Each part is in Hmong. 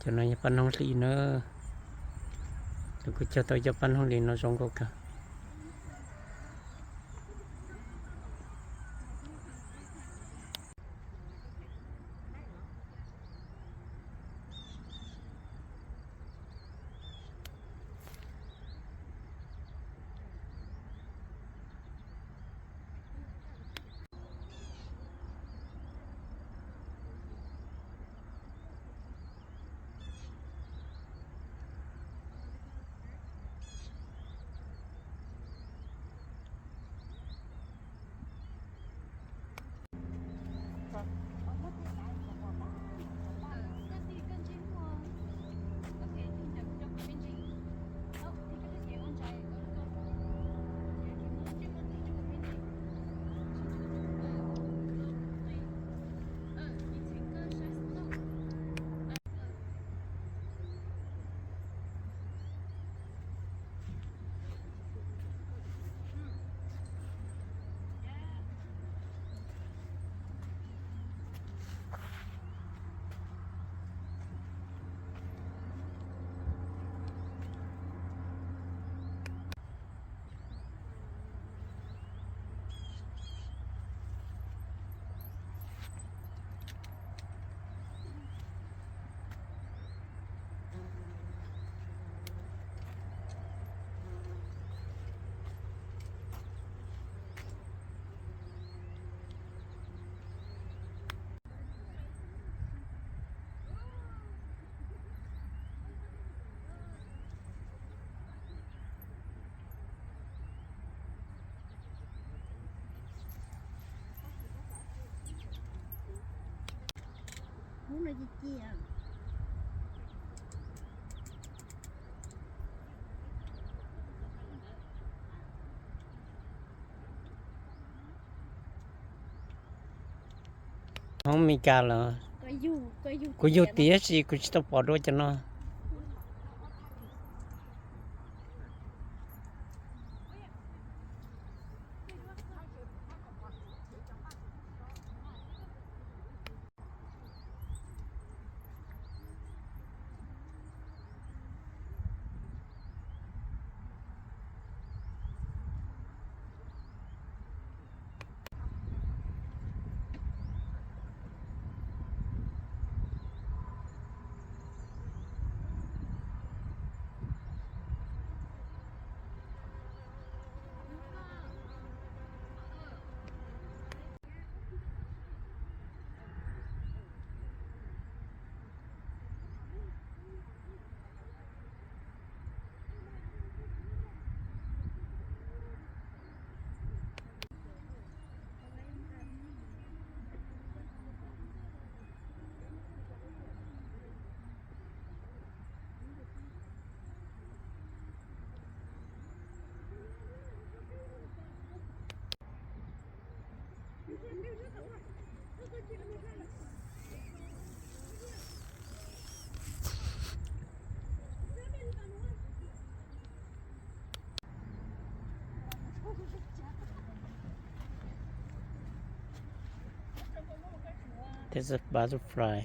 Cov no yog paj noog hlis na. Tus kuv cog tau cov paj noog hlis no zoo nkauj kawg. Hoob Mes Kas los kuv yug tiam sis kuv tsis tau pom dua cov no. This is butterfly.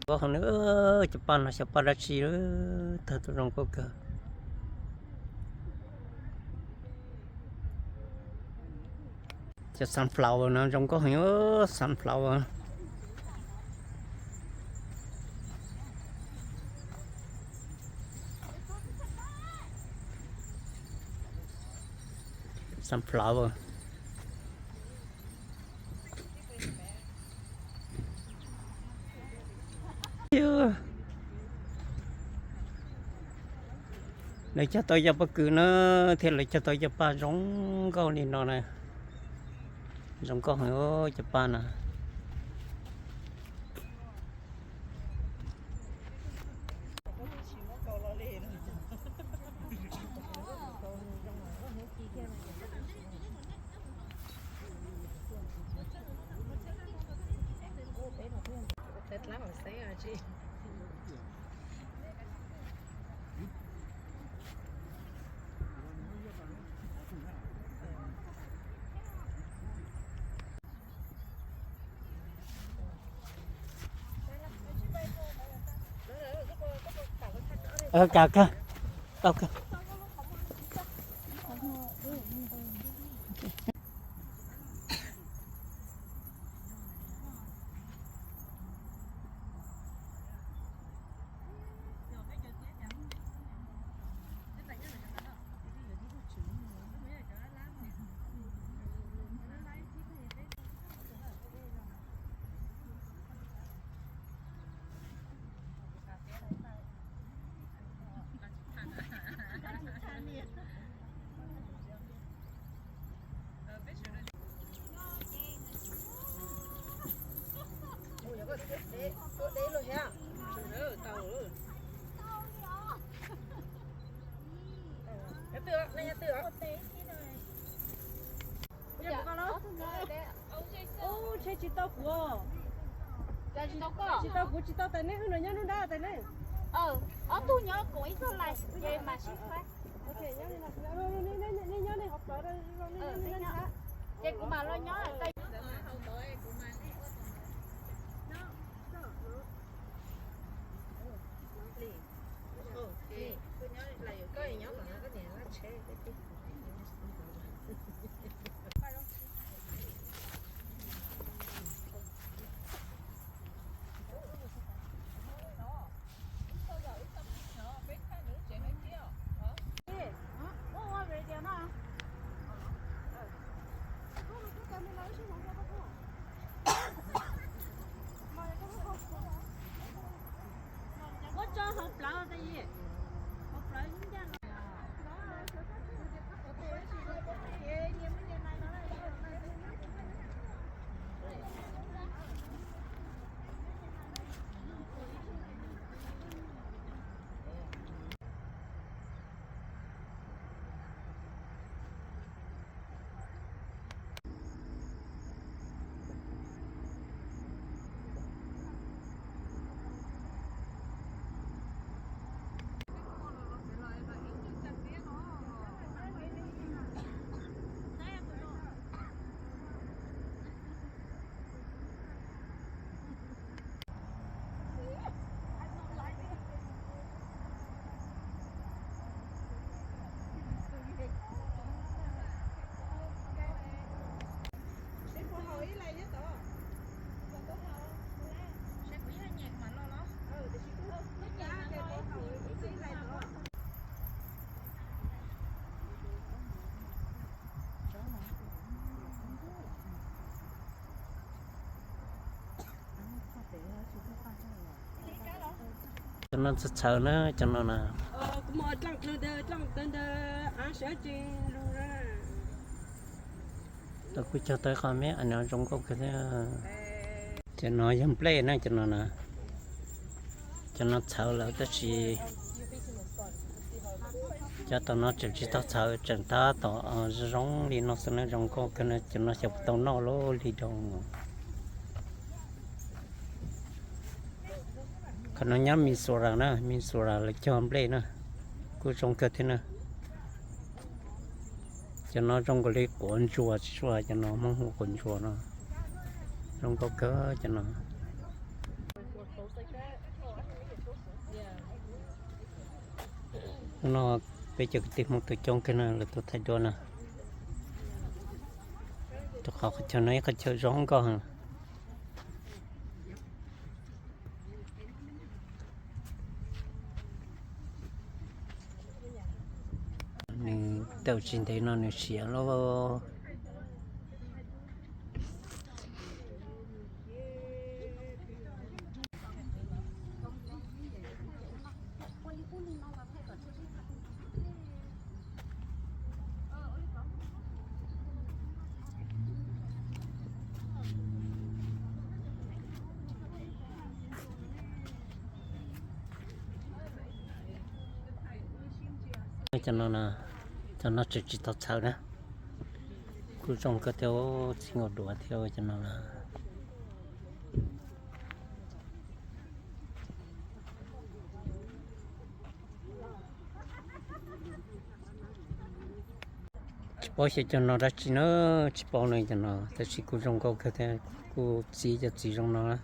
Nkauj heev na, cov paj no xyov paj dab tsi, tawg tuaj zoo nkauj kawg. Cov sunflower no zoo nkauj heev, sunflower. Sunflower. Lawv cog tau cov pob kws na, thiab lawv cog tau cov paj zoo nkauj li no na. Zoo nkauj heev cov paj na. Ơ, kawg, kawg, tau kawg. Nyob twg, nyob twg os? Tsheb tsis tau kuv. Tsis tau kuv, tsis tau tais neb, wb no nyob nruab nrab tais neb. Ob tug nyob koom ib txoj lais, ces mam sib faib. Neb nyob nej hauv plawv, neb nyob nej nyob. Ces kuv mam los nyob. Muab tso hauv plawv tas yim, hauv plawv ncaj los. Cov no txawv txawv na, cov no na. Tau kuv cog tau qhov me a no zoo nkauj kawg thiab. Cov no yog nplej na, cov no na. Cov no txhawv lawm tab sis, Cov tom no tseem tsis tau txhawv, tseem tab tom zoo li no xwb na, zoo nkauj kawg no, cov no xyov puas tau noj lub hli rau. Qhov no nyob Minnesota na, Minnesota lawv cog nplej na, kuj zoo kawg thiab na. Cov no zoo nkaus li quav ntsuas tsis tshua, cov no Hmoob hu quav ntsuas no, zoo nkauj kawg cov no. Hnub no peb cov kwv tij Hmoob tuaj coob kawg no, lawv tuaj thaij duab no, rau qhov qhov chaw no ib qhov chaw zoo nkauj heev. Nws tawm tsis ntev no nws siav lawm. Cov no, cov no tseem tsis tau txhawv na. Kuj zoo kawg thiab, txij nkaus duav thiab cov no na. Tsis paub xyov cov no dab tsi na, tsis paub na cov no, tab sis kuj zoo nkauj kawg thiab, kuj txiv cov txiv zoo no na.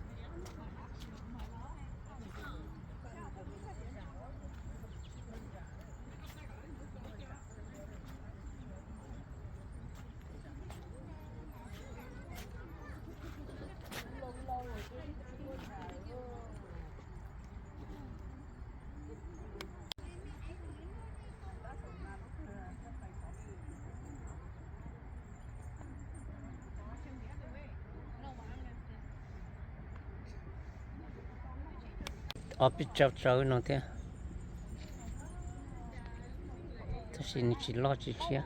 Ob peb tsawb tsawb no thiab, tab sis nws tsis loj tsis tshiab.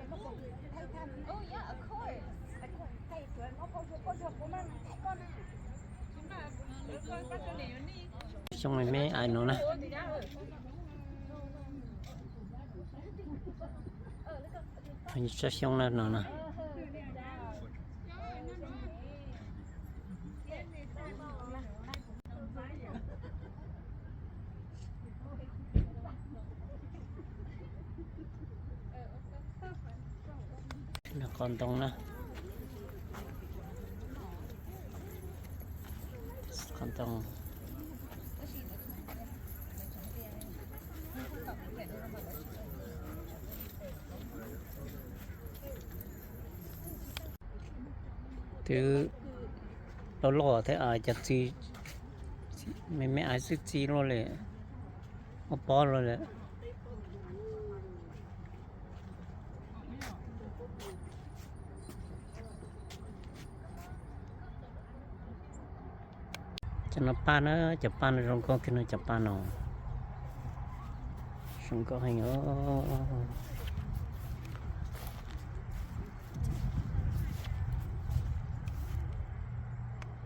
Xyoob me me ais no na. Tsab xyoob na no na. Qos ntoo na. Qos ntoo. Twb loj loj thiab, cov txiv me me ais xwb txi luaj li, ob pob luaj li. Cov no paj na, cov paj no zoo nkauj kiag no, cov paj no zoo nkauj heev os.